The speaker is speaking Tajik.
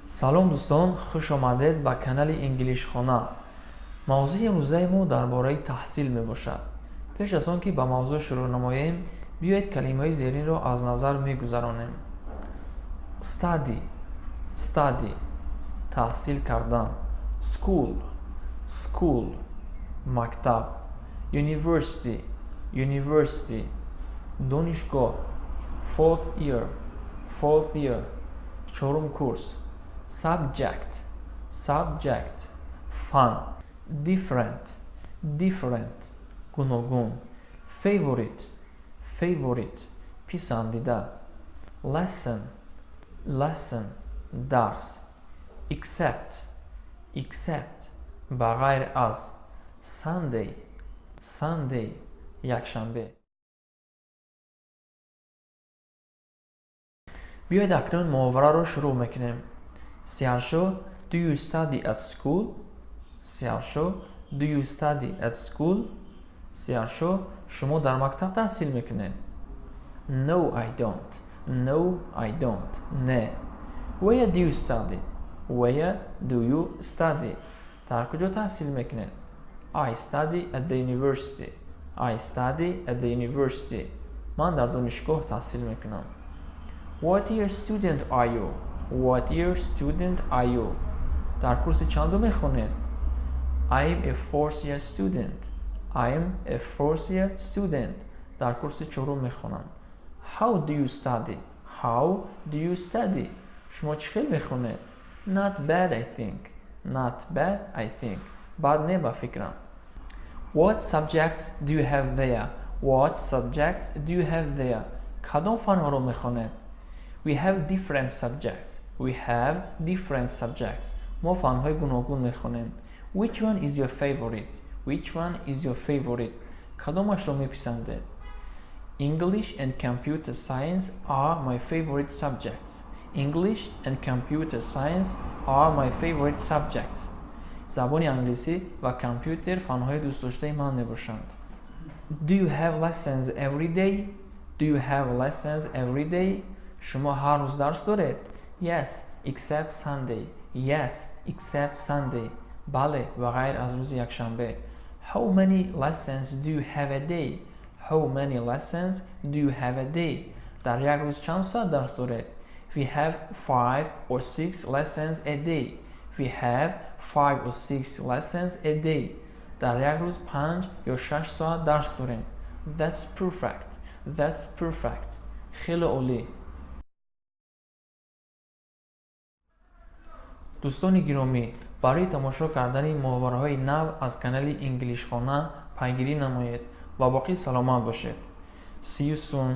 Салом, дӯстон, хуш омадед ба канали Инглишхона. Мавзӯи имрӯзаи мо дар бораи таҳсил мебошад. Пеш аз он ки ба мавзӯъ шурӯъ намоем, биёед калимаи зеринро аз назар мегузаронем. Study, study, таҳсил кардан. School, school, мактаб. University, university, донишгоҳ. Fourth year, fourth year, чорум курс. Subject, subject, фан. Different, different, гуногун. Favorite, favorite, писандида. Lesson, lesson, дарс. Except, except, ба ғайр аз. Sunday, Sunday, якшанбе. Биёед, акнун муҳовараро шурӯъ мекунем. Сиҳаршо, do you study at school? Сиҳаршо, do you study at school? Сиҳаршо, шумо дар мактаб таҳсил мекунед? No, I don't. No, I don't. Не. Where do you study? Where do you study? Дар куҷо таҳсил мекунед? I study at the university. I study at the university. Ман дар донишгоҳ таҳсил мекунам. What year student are you? What year student are you? Дар курси чандум мехонед? I'm a fourth year student. I'm a fourth year student. Дар курси чорум мехонам. How do you study? How do you study? Шумо чӣ хел мехонед? Not bad, I think. Not bad, I think. Бад не, ба фикрам. What subjects do you have there? What subjects do you have there? Кадом фанҳоро мехонед? We have different subjects. We have different subjects. Мо фанҳои гуногун мехонем. Which one is your favorite? Which one is your favorite? Кадомашро меписандед? English and computer science are my favorite subjects. English and computer science are my favorite subjects. Забони англисӣ ва компютер фанҳои дӯстдоштаи ман мебошанд. Do you have lessons every day? Do you have lessons every day? Шумо ҳар рӯз дарс доред? Yes, except Sunday. Yes, except Sunday. Бале, ва ғайр аз рӯзи якшанбе. How many lessons do you have a day? How many lessons do you have a day? Дар як рӯз чанд соат дарс доред? We have 5 or 6 lessons a day. We have 5 or 6 lessons a day. Дар як рӯз 5 ё 6 соат дарс дорем. That's perfect. That's perfect. Хеле олӣ. Дӯстони гиромӣ, барои тамошо кардани муҳовараҳои нав аз канали Инглишхона пайгирӣ намоед ва боқӣ саломат бошед. See you soon.